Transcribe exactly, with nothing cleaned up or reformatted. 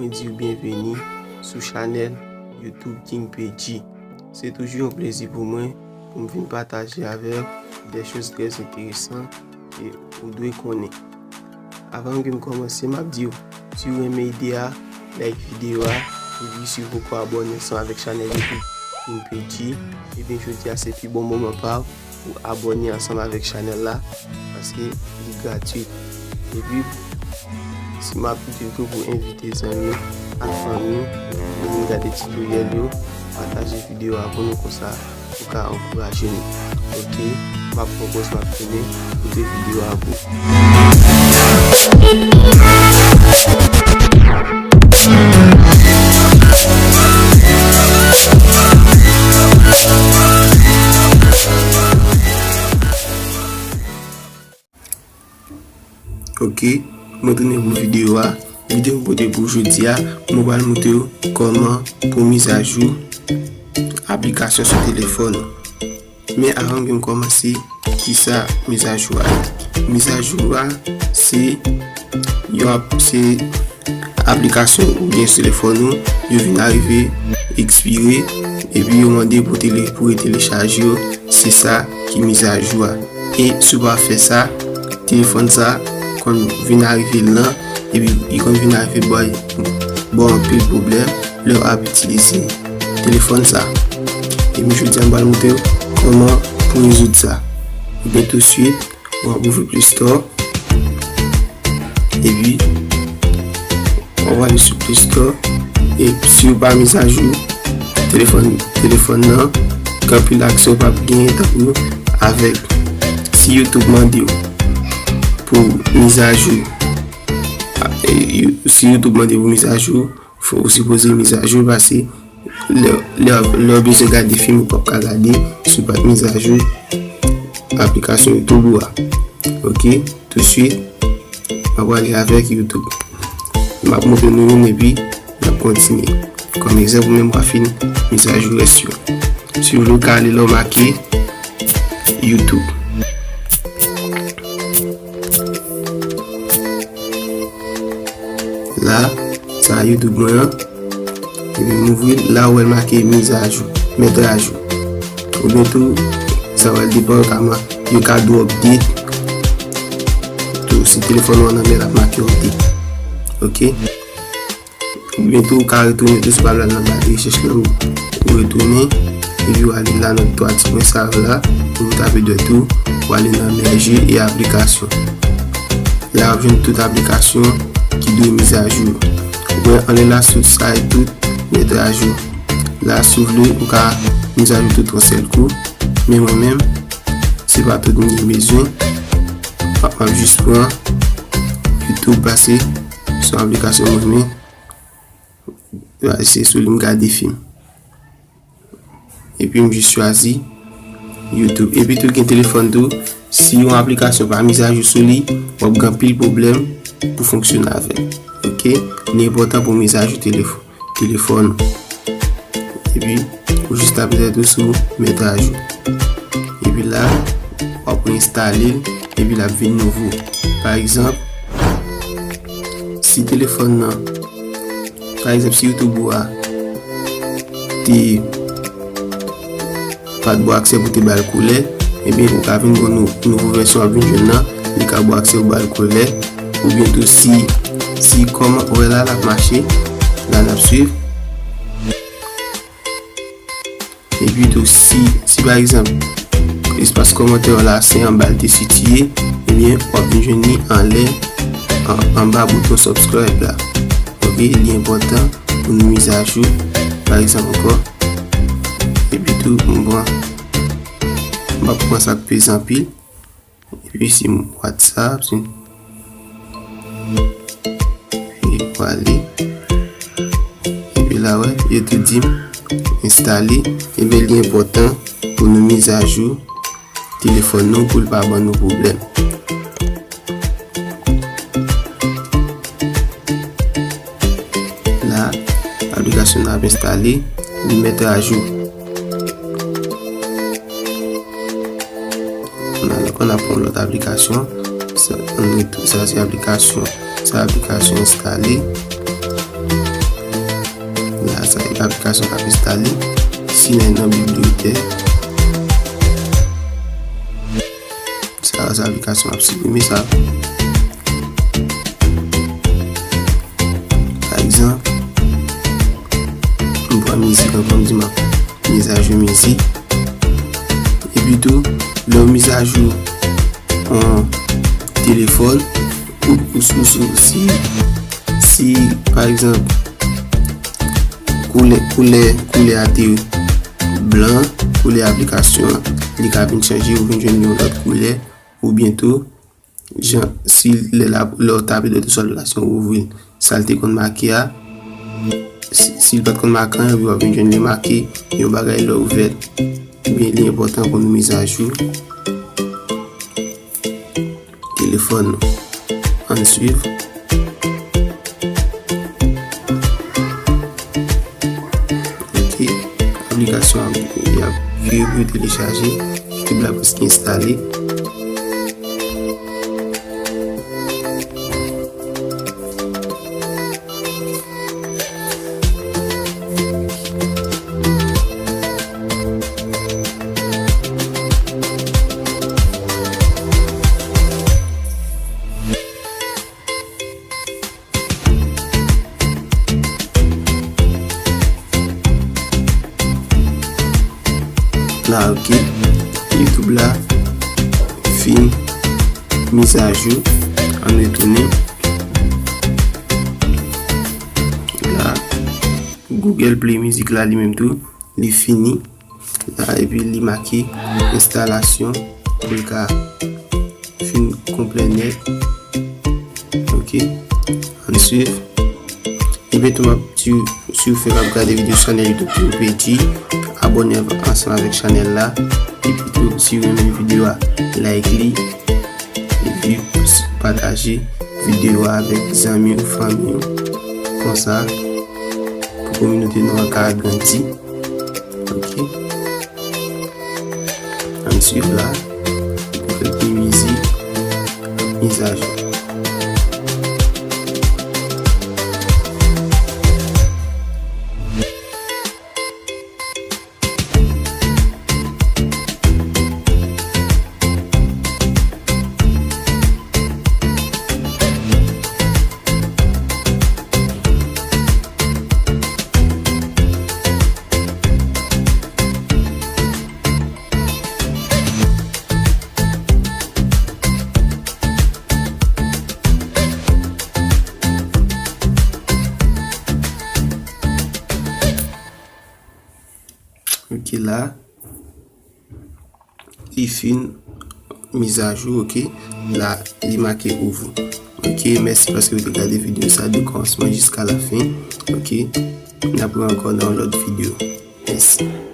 Di w byenveni sou chanèl YouTube King P G. Se toujou yon plezi pou mwen pou m vin pataje avè w de choz trè enteresan e ou dwe konnen. Avan ke m kòmanse, m ap di w, si w renmen ide a, like videyo a, epi si w poko abòne ansanm avèk chanèl YouTube King P G, ebyen jodi a se pi bon moman pa w pou abòne ansanm avèk chanèl la, paske li gratui. Epi, si m ap di tou pou envite zanmi ak fanmi pou vin gade titoryèl yo, pataje videyo a pou nou, konsa ou ka ankouraje nou. Ok, m ap pran pòz, m ap tounen kote videyo a pou. Ok, mwen tounen pou videyo a. Videyo m pote pou jodi a, mwen pral montre w kòman pou mizajou aplikasyon sou telefòn ou. Men avan ke m kòmanse, kisa mizajou a ye? Mizajou a se yon ap-, se aplikasyon ou gen sou telefòn ou, yo vin arive ekspire, epi yo mande pou tele-, pou retelechaje yo, se sa ki mizajou a. E si w pa fè sa, telefòn sa konn vin arive lan, epi li konn vin arive ba w, ba w anpil pwoblèm lè w ap itilize telefòn sa. Epi jodi a m pral montre w kòman pou rezoud sa. Ebyen touswit, w ap ouvri Play Store. Epi, w ap ale sou Play Store. E si w pa mizajou telefòn, telefòn nan, gen anpil aksè w p ap genyen tankou avèk si YouTube mande w pou mizajou. A, e, you-, si YouTube mande w pou mizajou, fò w sipoze mizajou, paske lè, lè, lè w bezwen gade fim, ou p ap ka gade si w pa t mizajou aplikasyon YouTube ou a. Ok, touswit, m ap prale avèk YouTube. M ap montre nou youn epi n ap kontinye. Kòm egzanp, ou menm w ap fin mizajou rès yo. Si w vle, w ka ale la w make YouTube. La, sa a YouTube mwen an. Epi m ouvri l, la ou wè l make mizajou, mèt ajou. Oubyen tou, sa w wè l depan yo ka ma-, yo ka di w update. Tou, si telefòn ou an nan men l ap make update. Ok? Oubyen tou, ou ka retounen tou, si w pa vle al nan ba de rechèch lan, ou retounen, epi w ale la nan twa ti pwen sa yo la, ou tape dwèt ou, ou ale nan mèje e aplikasyon. La w ap jwenn tout aplikasyon ki dwe mizajou. Ou wè anlè la sou sa e tout mèt ajou. La si w vle, ou ka mizajou tout yon sèl kou, men mwen menm, se pa tout m gen bezwen. M ap, m ap jis pran YouTube, paske se yon aplikasyon mwen renmen. Se sou li m gade fim. Epi m jis chwazi YouTube. Epi tou gen telefòn tou, si yon aplikasyon pa mizajou sou li, w ap gen anpil pwoblèm pou fonksyone avè l. Ok? Li enpòtan pou mizajou telefò-, telefòn ou. Epi ou jis tape tèt ou sou mèt ajou. Epi la, w ap enstale l, epi l ap vin nouvo. Pa egzanp, si telefòn nan, pa egzanp, si YouTube ou a te pa t ba w aksè pou te ba l koulè, ebyen, ou ka vin gon nou-, nouvo vèsyon w ap vin jwenn nan, li ka ba w aksè pou ba l koulè, oubyen tou si, si kòman ou wè la, l ap mache, la n ap swiv. Epi tou, si, si pa egzanp, espas kòmantè w la, se anba l te sitiye, ebyen, w ap vin jwenn li anlè, an-, anba bouton subscribe la. Ok, li enpòtan pou nou mizajou, pa egzanp ankò. Epi tou, m pran, m p ap pran sa k peze anpil. Epi si m WhatsApp, si m, epi pwale. Epi la, wè, yo tou di m enstale. Ebyen, li enpòtan pou nou mizajou telefòn nou pou l pa ban nou pwoblèm. La, aplikasyon nan ap enstale, li mèt ajou. Ann al ankò, n ap pran lòt aplikasyon. Sa, ann ret-, sa se aplikasyon, sa aplikasyon enstale. La, sa e aplikasyon k ap enstale. Si n al nan bibliyotèk, sa, sa aplikasyon ap siprime sa. Pa egzanp, m pran mizik, an pran mizik, m ap mizajou mizik. Epi tou, lè w mizajou yon telefòn, ou, ou, ou, ou, si, si, pa egzanp, koulè, koulè, koulè a te blan, koulè aplikasyon an, li ka vin chanje, ou vin jwenn yon lòt koulè, oubyen tou, jan, si lè la, lè w tape dwèt ou sou aplikasyon, ou ouvri l, sa l te konn make a, si, si l pa t konn make anyen, epi w ap vin jwenn li make yon bagay lè w ouvè l. Ebyen, li enpòtan pou nou mizajou telefòn nou. Ann swiv. Ok. Aplikasyon an, y ap vire pou telechaje. YouTube la prèske enstale. La, ok. YouTube la fin mizajou. Ann retounen. La, Google Play Music la, li menm tou, li fini. La, epi li make enstalasyon pou l ka fin konplè nèt. Ok. Ann swiv. Ebyen tou, m ap di w, si w fèk ap gade videyo sou chanèl YouTube Tripedi, abòne ansanm avèk chanèl la. Epi tou, si w renmen videyo a, like li. Epi pataje videyo a avèk zanmi w, fanmi w. Konsa, pou kominote nou an ka agrandi. Ok. Ann swiv la. Pou kèk mizik mizajou. Ok, la, li fin mizajou, ok. La, li make ouvri. Ok, mèsi paske w te gade videyo sa de kòmansman jiska la fen. Ok, n ap wè ankò nan yon lòt videyo. Mèsi.